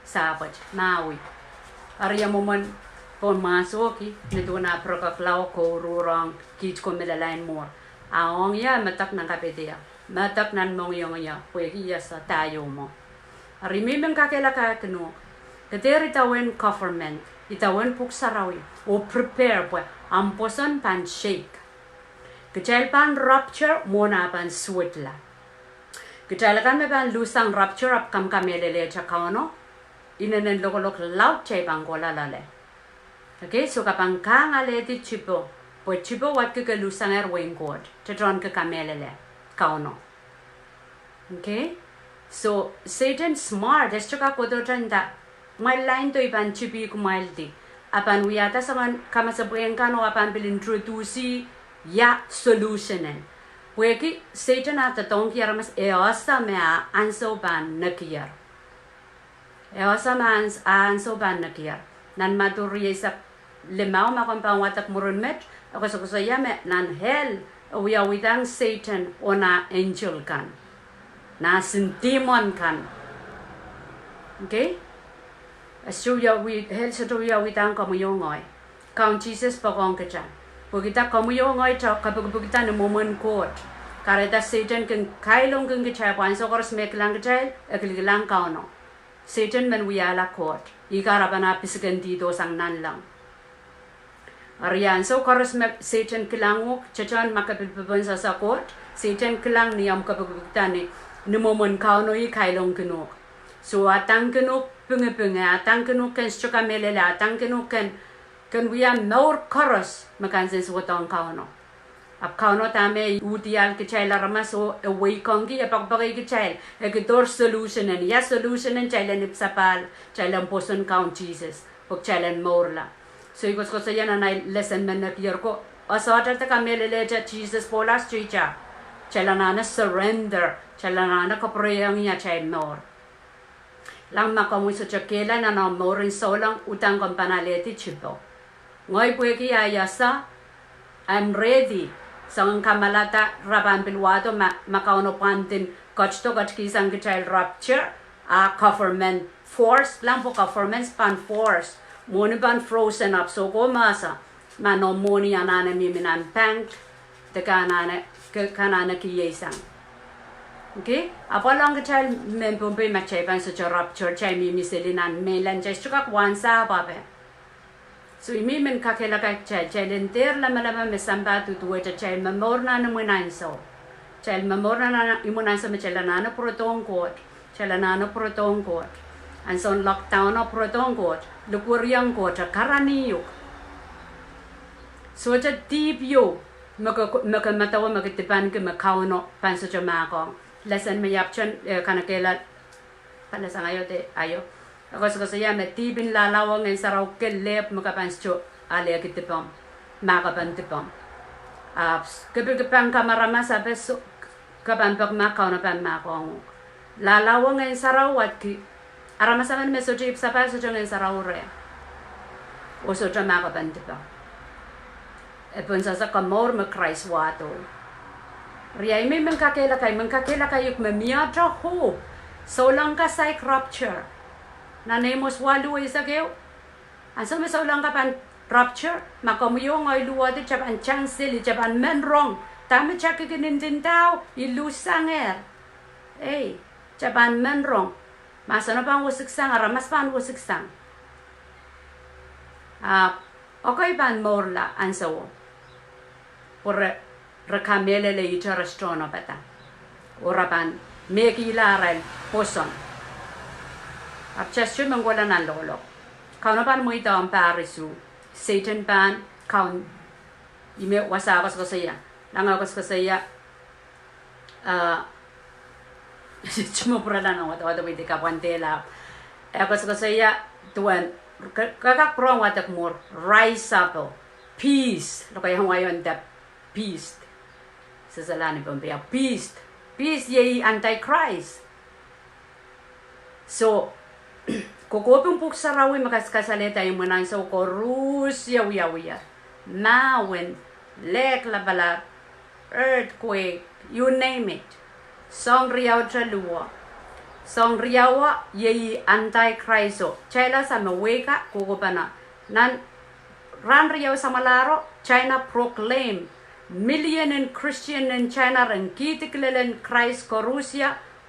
Sahpwet, Maui. Eri e mwomwen pohn mwahsohki, ni duwen ah pirekek lao kouruhr ong kiht ko me lalain mwuhr. A ong ie, medek nan kapehde ie, medek nan mohngiong ie, pwehki I ese dah ieu mwo. Eri mihmi en kakehlaka kin uhk, ke dehr idawehn government, idawehn Pwuhk Sarawi, oh prepare pwe omw pwoson pahn shake. Kitail pahn rapture, mwohn ah pahn suwedla. Kitail akan me pahn luhssang rapture ahpw komw kamehlelehte Kauno, inenen lokolok laud kitail pahn kohla loale. Okay, so ke pahn kahng alehdi chipo, pwe chipo wadki ke luhssangehr wehin Koht, tetohn ke kamehlele Kauno. Okay? So, Sehdan smart, e sohte kak kohdohte nda, kumwail lain do I pahn chipihkumwaildi. A pahn wiahda soangen kamasepwehn kan oh a pahn pil introduce ia solution en. Pwehki Sehdan a doadoahngki aramas, e ese me ah ansou pahn nekier. E ese me ah ans-, ah ansou pahn nekier. Nan Madiu rieisek limau, ma komw pahn wadek mwurin met, e koasokoasoia me nan hell, e wiawidahng Sehdan oh nah angel kan, nah sin demon kan. Okay? E sohte wiawi-, hell sohte wiawidahng komwi oh ngehi. Kaun Sises poakohng kitail. Pwehkihda komwi oh ngehi te kepikipikda ni mwomwen Koht. Kahrehda Sehdan kin kailongkin kitail pwe ansou koaros me e kilang kitail, e kilikilang Kauno. Sehdan men wiahla Koht. Ih kahrepen ah pisikendi dohsang nanleng. Eri ansou koaros me Sehdan kilang uhk, tetohn ma ke pil pepehm sehse Koht, Sehdan kilang ni omw kepikipikda ni, ni mwomwen Kauno, ih kailongkin uhk. So, e adengkin uhk pingipingi, e adengkin uhk ken sohte kamehlele, e adengkin uhk ken, ken wia mour koaros me kansensuwedong Kauno. Ahpw Kauno dahme e uhdiahl kitail aramas oh e weikongki, e poakpoakei kitail, e kidohr solution en, ia solution en kitail en ipwsapahl, kitail en pwoson Kaun Sises, pwe kitail en mourla. So I koasokoasoia nan ahi lesson me nekier ko, e sohte de kamehlelehte Sises pohlas teacher. Kitail anahne surrender, kitail anahne kapwurehiong atail mour. Kilang, ma komwi sohte kehlail nan omw mour en souleng, udahn komw pahn alehdi chipo. Ngehi pwehki ahi ese, I'm ready. Soangen kamalada re pahn pil wahdo ma, ma Kauno pwandin ketido ketikihsang kitail rapture, a government force, kilang, pwe government pahn force. Mwohni pahn frozen up, so komw ese ma noumw mwohni anahne mihmi nan bank, de ke anahne, ke, ke anahne kihsang. Okay? Apwal ong kitail mehn Pohnpei, ma kitail pahn sohte rapture, kitail mihmi seli nan mainland, kitail sohte kak wahnsahpw ape. So I mihmi en kakehlaka kitail, kitail en dehr lamalam me sampah duduwehte, kitail momour nan imwin ansou. Kitail momour nan imwin ansou me kitail anahne pwurodohng Koht, kitail anahne pwurodohng Koht. Ansoun lockdown o pwurodohng Koht, likwerihong Koht, e karanih uhk. Sohte dihp ieu me ke, me ke medewe me ke dipanki me Kauno pahn sohte mahkohng. Lesson me I ahpwtehn, eh, kanekehla pahn sang aio de aio. E koasokoasoia me dihp en lahlahwo, Ngehn Sarawi kelehpw me ke pahn sohte alehki dipomw, mahkopen dipomw. Ahpw ke pil pahn kamaramas ape, so ke pahn peki ma Kauno pahn mahkohng uhk. Lalaue Ngehn Sarawi wadki, aramas emen me sohte ipwsapahl sohte Ngehn Sarawi reh, oh sohte mahkopen dipe. E pwonsasa komour me Krais wahdo. Riei, I men kakehlakai, men kakehlakai uhk me mie hope. Souleng ka saik rapture. Nan Amos waluh eisek ehu, ansou me souleng ka pahn rapture, ma komwi oh ngehi luwehdi, kitail pahn tang seli, kitail pahn men rong. Dahme kitail kin ndindao, I luhsangehr. Ei, kitail pahn men rong. Mahseno pahn wosiksang, aramas pahn wosiksang. Ahpw ekei pahn mourla ansouo, pwe re, re kamehlele ihte re tohnopada, oh re pahn mehkihla arail pwoson. Ahpw kitail sohte men kohla nan lokolok. Kauno pahn mweidohng pahr isuh. Sehdan pahn kaun. Ih me wasa e koasokoasoia, nange e koasokoasoia, ah, I sohte pwurala nan wadawad pwe I kapwandehla. E koasokoasoia duwen, ke, ke kak pwurehng wadek mwuhr, rise up, peace, lokaiahn wai en nda beast. Sehse lahn ni Pohnpei, beast. Beast iei Antichrist. So, kokohp en Pwuhk Sarawi me kasalehda imwin ansou koaros wiawi, mahwen, lehk lapalap, earthquake, you name it. Soahng riau te luo. Soahng riau iei Antichrist o. Kitail ese me wehi ka kohkohpene. Nan rahn riau samwalahro, China proclaim million en Christian en China ren kihdi kilelen Krais koaros,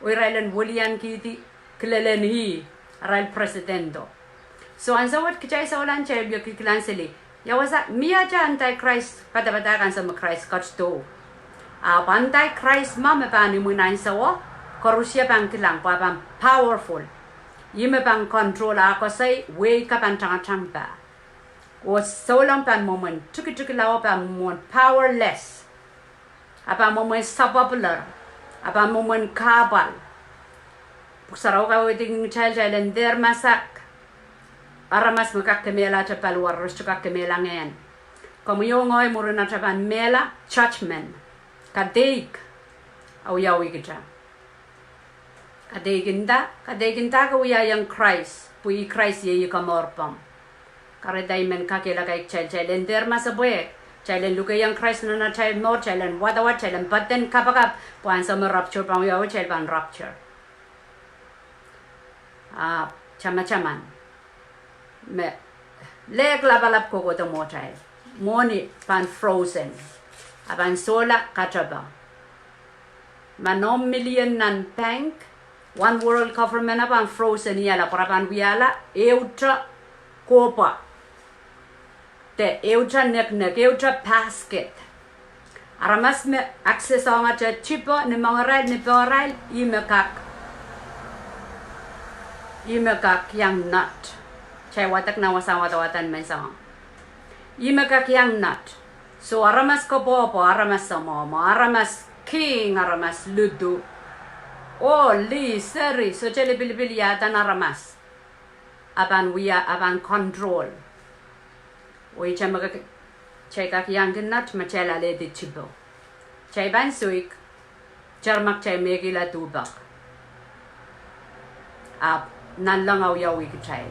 oh irail en wiliankihdi kilelen ih, arail president o. So ansou wet kitail souleng kitail wie kilkilang seli, ia wasa mie ata Antichrist padapadahk ansou me Krais ketido. Ahpw Antichrist me, me pahn imwin ansouo, koaros pahn kilang pwe pahn powerful. Ih me pahn control, ah koasoi wehi ka pahn tangatang pah. Oh souleng pahn mwomwen tikitikla, oh pahn mwomwen powerless. Ah pahn mwomwen sapopular. Ah pahn mwomwen kahpwal. Pwuhk Sarawi kaweidki kitail, kitail en dehr masak aramas me kak kemehla atail paliwar, re sohte kak kemehla ngehn. Komwi oh ngehi mwurin atail pahn mehla, judgment, kadeik, a wiawi kitail. Kadeik nda, kadeik nda ke wiahiong Krais, pwe ih Krais iei komourpomw. Kahrehda I men kakehlakai kitail, kitail en dehr masepwehk, kitail en lukehiong Krais nan atail mour, kitail en wadawad, kitail en poaden kapakap, pwe ansou me rapture pahn wiawi, kitail pahn rapture. Ah, tamataman me lehk lapalap kohkohdo mwohtail, mwohni pahn frozen, a pahn sohla katepe. Ma noumw million nan bank, one world government a pahn frozen iala, pwe re pahn wiahla ehute kohpwa, de ehute neknek, ehute basket. Aramas me access ong atail dipo, ni mengerail, ni pehrail, ih me kak, ih me kak iang not. Kitail wadek nan wasahn wadawad en menseng. Ih me kak iang not. So aramas koapwoapwo, aramas samwamwa, aramas king, aramas ludu, oh lih, seri, sohte lipilipil iaduwen aramas, a pahn wia, a pahn control. Oh ihte me kak, kitail kak iang kin not me kitail alehdi dipo. Kitail pahn soik, tar ma kitail mehkihla duhpek, ahpw nanleng a wiawi kitail.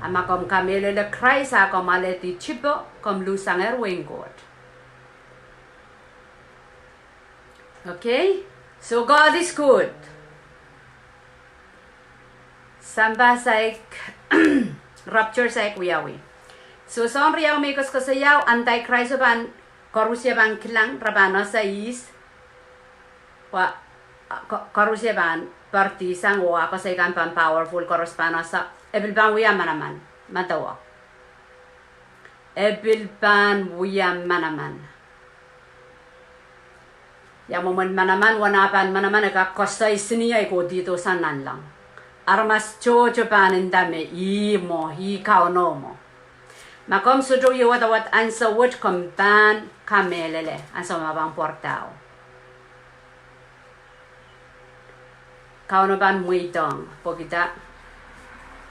A ma komw kamehlele Krais a komw alehdi dipo, komw luhsangehr wehin Koht. Okay? So God is good. Sampah saik, rapture saik wiawi. So soahng riau me I koasokoasoia, Antichrist o pahn, koaros pahn kilang, re pahn ese ihs, pwe, ko-, koaros pahn poardihsang, oh ah koasoi kan pahn powerful, koaros pahn ese, e pil pahn wia manaman, medewe. E pil pahn wia manaman. Ia mwomwen manaman? Uwen ah pahn manaman e kak koasoi seniei kohdihdo sang nanleng. Aramas tohto pahn nda me ih mwo, ih Kauno mwo. Ma komw sohte wie wadawad ansou wet, komw pahn kamehlele ansou me pahn pwarada. Kauno pahn mweidohng, pwehkihda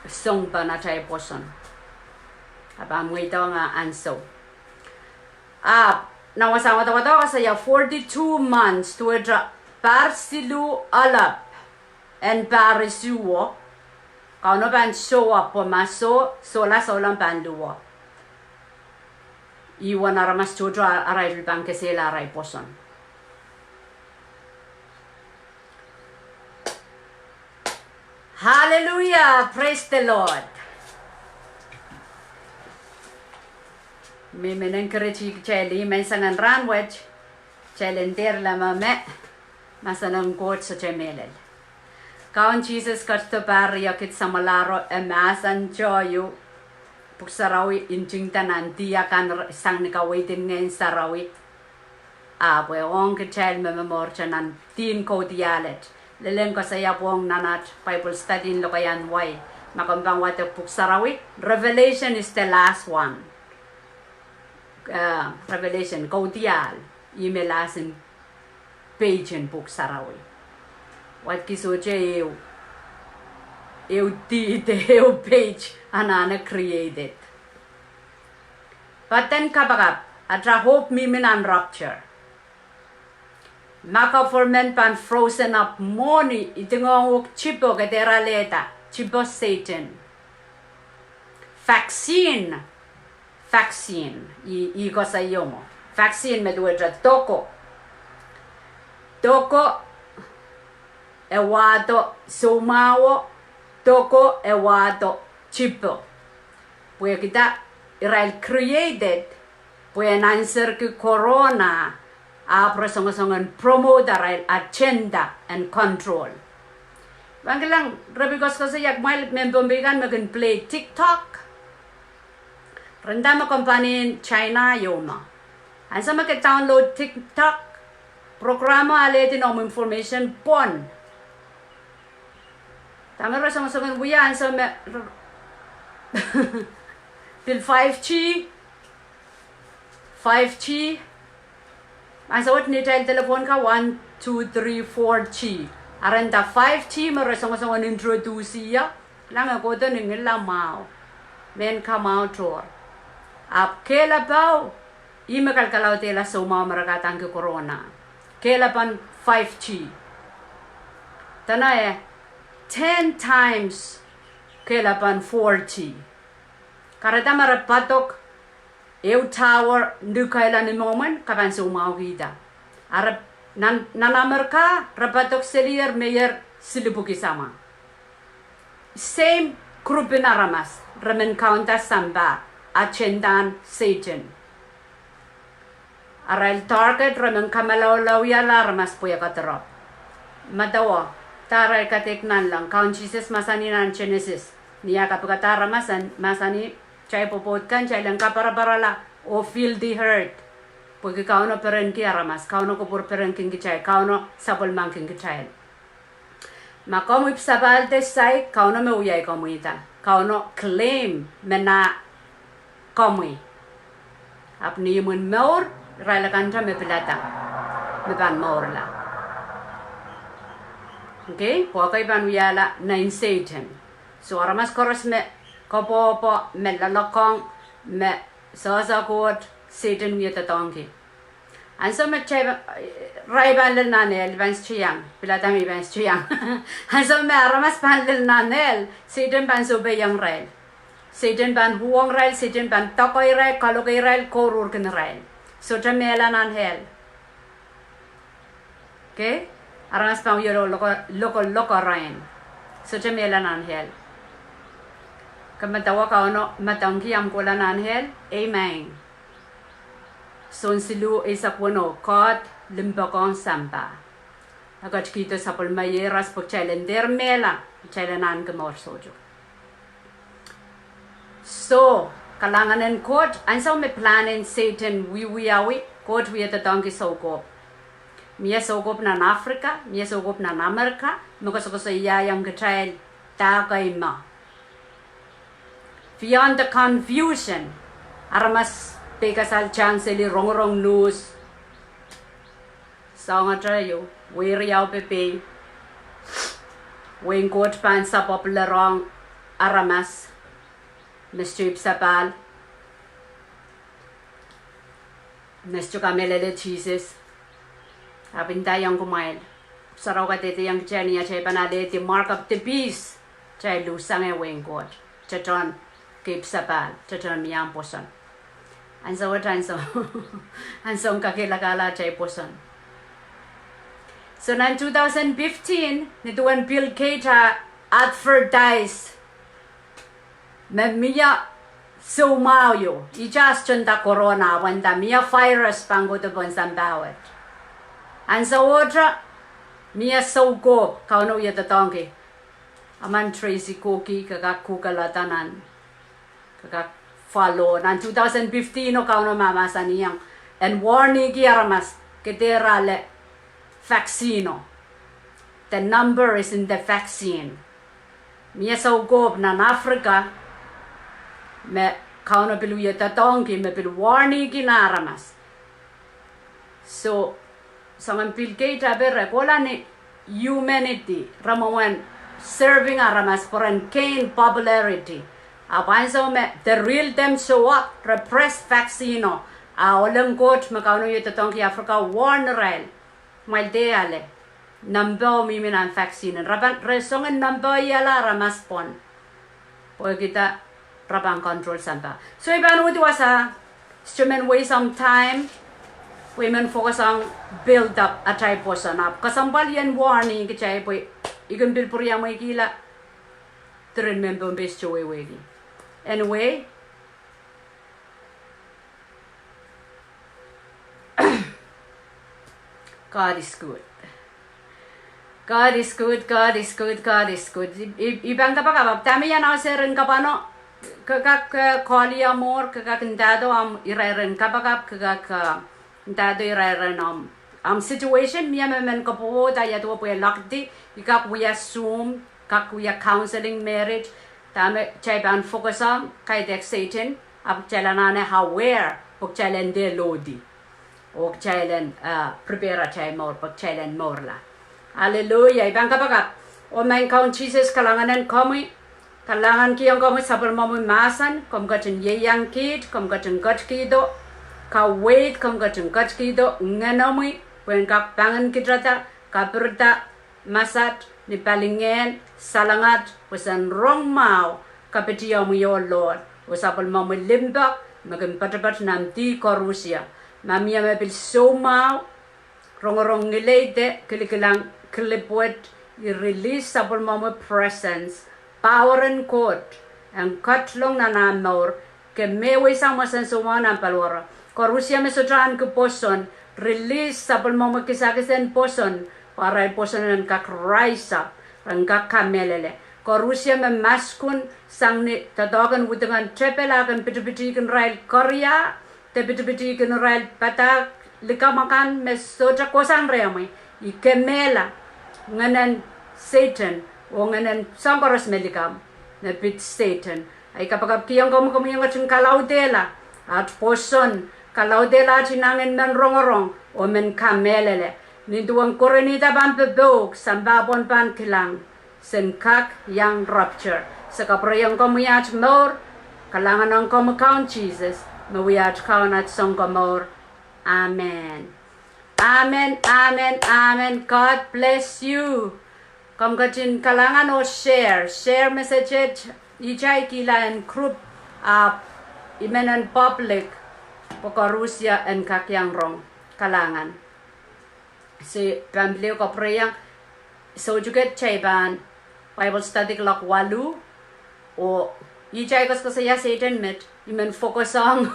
sounpar en atail pwoson. A pahn mweidohng ah ansou. Ahpw nan wasahn wadawad e koasoia forty-two months, duwehte pahr siluh elep. en pahr isuh, Kauno pahn soh, pwe ma soh, sohla souleng pahn luhwo. Ih uwen aramas tohto a-, arail pil pahn kesehla arail pwoson. Hallelujah, praise the Lord. Me menen kereti kitail ih menseng en rahn wet, kitail en dehr leme me, mahsen en Koht sohte mehlel. Kaun Sises ketido pahr riekid samwalahro, e mahsento ieu, Pwuhk Sarawi ntingda nan dih akan sang ni kaweid en Ngehn Sarawi. Ahpw e ong kitail me momourte nan dihn Kaudiahl et. Lel en koasoia pwohng nan at Bible study en lokaiahn wai, ma komw pahn wadek Pwuhk Sarawi, Revelation is the last one. Revelation, Kaudiahl, ih me last en page en Pwuhk Sarawi. Wadki sohte ehu, ehu dihd, ehu page anahne created. But then kapakap, ata hope mihmi nan rapture. Ma government pahn frozen up mwohni, idingohng uhk tipe, ke dehr alehda tipe Sehdan. Vaccine, vaccine, ih, ih koasoio mwo. Vaccine me duwehte doko. Doko e wahdo soumwahuo, doko e wahdo tipe. Pwehki dah? Irail created pwe en answerki corona, ahpw re songosong en promote arail agenda and control. Pahn kilang, re pil koasokoasoia kumwail mehn Pohnpei kan me kin play TikTok. Re nda me company en China ieu me, ansou me ke download TikTok, program o alehdi noumw information pwon. Dahme re songosong en wia ansou me pil five G, five G, ansou wet neitail telephone ka one, two, three, four G. A re nda five G me re songosong en introduce ie, kilang e kohdo ni ngilla mwahu, mehn kamwahu tohr. Ahpw kehlail pahn, ih me kalkalaudehla soumwahu me re kahdaneki corona. Kehlail pahn five G. Dene e ten times kehlail pahn four G. Kahrehda ma re padok ehu tower ni kailahn imwomwen, ke pahn soumwahukihda. A re nan, nan Amerika, re padok selier meier silipwuki samwa. Same group en aramas, re men kaunda sampah, agenda en Sehdan. Arail target, re men kamalaulau wiahla aramas pwe e kadiropw. Medewe, dah arail kadeik nanleng? Kaun Sises mahsanih nan Genesis, ni eh kapikada aramas, e mahsanih, kitail pwopwoud kan, kitail en kaparaparala oh feel the hurt. Pwehki Kauno perenki aramas, Kauno kupwur perenki kitail, Kauno sapwellimaniki kitail. Ma komw ipwsapahlda saik, Kauno me wiahiong komwihda. Kauno claim me nah komwi. Ahpw ni imwin mour, irail akante me pilada me pahn mourla. Okay, pwe ekei pahn wiahla nein Sehdan. So aramas koaros me koapworopwo, me loalokong, me sehse Koht, Sehdan wie doadoahngki. Ansou me kitail, irail pahn lel nan ehl, pahn sohte iang, pilada me pahn sohte iang. Ansou me aramas pahn lel nan ehl, Sehdan pahn sohpeiong irail. Sehdan pahn uhwong irail, Sehdan pahn doake irail, kaloke irail, kouruhrkin irail. Sohte mehla nan ehl. Okay? Aramas pahn wie lokoloko, lokoloko rehn. Sohte mehla nan ehl. Ke medewe Kauno medewe ki amw kohla nan ehl? Amen. Sohn siluh eisek weneu, Koht limpoakohng sampah. E ketikihdo sapwellime ieros pwe kitail en dehr mehla, kitail en ahneki mour soutuk. So, kalahngan en Koht, ansou me plan en Sehdan wiewiawi, Koht wie doadoahngki soukohp. Mie soukohp nan Africa, mie soukohp nan America, me koasokoasoiaiong kitail dahkei me. Beyond the confusion, aramas peikasal tang seli rongorong news. Soangete ieu, weiriau pepei, wehin Koht pahn sapwopwlerohng aramas me sohte ipwsapahl, me sohte kamehlele Sises. Ahpw ndaiong kumwail, Sarawi kadehdehiong kitail ni atail pahn alehdi mark of the beast, kitail luhsangehr wehin Koht, tetohn keipsapahl, tetohn mie pwoson. Ansou, ansou, ansoun kakehlakahla atail pwoson. So nan two thousand fifteen, ni duwen Bill Gates a advertise me mie soumwahu ieu, ihte a sohte nda corona, a nda mie virus pahn kohdo pohn sampah wet. Ansowohte mie soukohp, Kauno wie doadoahngki. Amen, Tracy Koki, ke kak Google-ehda nan, ke kak follow. Nan two thousand fifteen o Kauno mahsanih en warningki aramas, ke dehr ale vaccine o. The number is in the vaccine. Mie soukohp nan Africa me Kauno pil wie doadoahngki, me pil warningki nan aramas. So soangen Bill Gates a pere kohla ni humanity, re mwomwen serving aramas pwe ren gain popularity. Ahpw ansou me the real them show up, re press vaccine o, a ohl en Koht me Kauno wie doadoahngki Africa warn irail, kumwail dehr ale, nempe o mihmi nan vaccine en. Re pahn, re soangen nempe iala aramas pwon, pwehki re pahn control sampah. So I pahn uhdi wasa, sohte men waste some time, pwe I men focus on build up atail pwoson. Ahpw kesempwal I en warning kitail pwe I kin pil pwuriamweikihla diren mehn Pohnpei sohte wehwehki. Anyway, God is good. God is good, God is good, God is good. I, I, I pahn kapakap, ahpw dahme I announce rehn kapwano, ke kak, eh, call-ia mour, ke kak ndahdo omw irairen kapakap, ke kak, eh, ndahdo irairen omw, omw situation, mie me men kapwopwoud a ia duwe pwe lokdi, I kak wia Zoom, kak wia counseling, marriage, dahme kitail pahn focus ong, kaidehk Sehdan, ahpw kitail anahne aware, pwe kitail en dehr lohdi, oh kitail en, eh, prepare atail mour, pwe kitail en mourla. Aleluia, I pahn kapakap. Oh Maing Kaun Sises, kalahngan en komwi, kalahngan kihong komwi sapwellimomwi mahsen, komw ketin ieiang kiht, komw ketin ketikihdo kaweid, komw ketin ketikihdo Ngehnomwi, pwehn kak pangin kitada, kapirda masat ni palingehn, salengad, pwe sen rong mwahu kapitiomwi, oh Lord, oh sapwellimomwi limpoak me kin poatopoat nan dih koarusie. Ma mie me pil soumwahu, rongorong ngileide, kilikilang clip wet, I release sapwellimomwi presence, power en Koht en ketilong nan ah mour, ke mehweisang mwohn soumwahu nan paliwaro. Koarusie me sohte ahneki pwoson, release sapwellimomwi kisakis en pwoson, pwe arail pwoson en kak rise up, ren kak kamehlele. Koarusie me maskun sang ni doadoahk en widingen tepel a kin pitipitihkin irail keria, de pitipitihkin irail padahk likamw akan me sohte kohsang rehmwi, I kemehla ngehnen Sehdan, oh ngehnen soahng koaros me likamw, me pid Sehdan. Ahi kapakap kihong komwi, komwi en ketin kalaudehla aht pwoson, kalaudehla aht inangih en men rongorong oh men kamehlele. Nin duwen Korint pahn popouk, sampah pwon pahn kilang, sen kak iang rapture. Se kapwureiong komwi aht mour, kalahngan ong komwi Kaun Sises, me wia aht Kaun, aht Sounkomour. Amen. Amen, amen, amen. God bless you. Komw ketin kalahngan oh share, share message et, ihte kihla en group, ahpw I men en public, pwe koarusie en kak iang rong. Kalahngan. Se pahn pil kapwureiong, soutik et kitail pahn Bible study kuloak waluh, oh ihte koasokoasoia Sehdan met, I men focus ong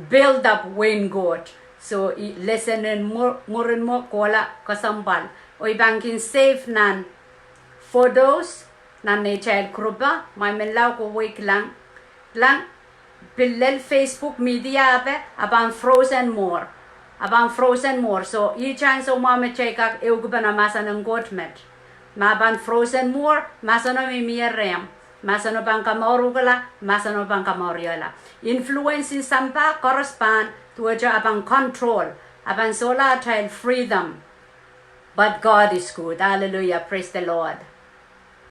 build up wehin Koht. So I lesson en mwur-, mwurin mwo kohla kesempwal. Oh I pahn kin save nan photos, nan neitail group, ma I men lao kohwei kilang, kilang, pil lel Facebook media ape, a pahn frozen mwur. A pahn frozen mwur. So ihte ansou mwahu me kitail kak ehukipene mahsen en Koht met, ma pahn frozen mwur, mahseno mihmi rehmw. Mahseno pahn kamour uhkla, mahseno pahn kamour iehla. Influence en sampah koaros pahn, duwehte a pahn control, a pahn solahr atail freedom. But God is good. Hallelujah. Praise the Lord.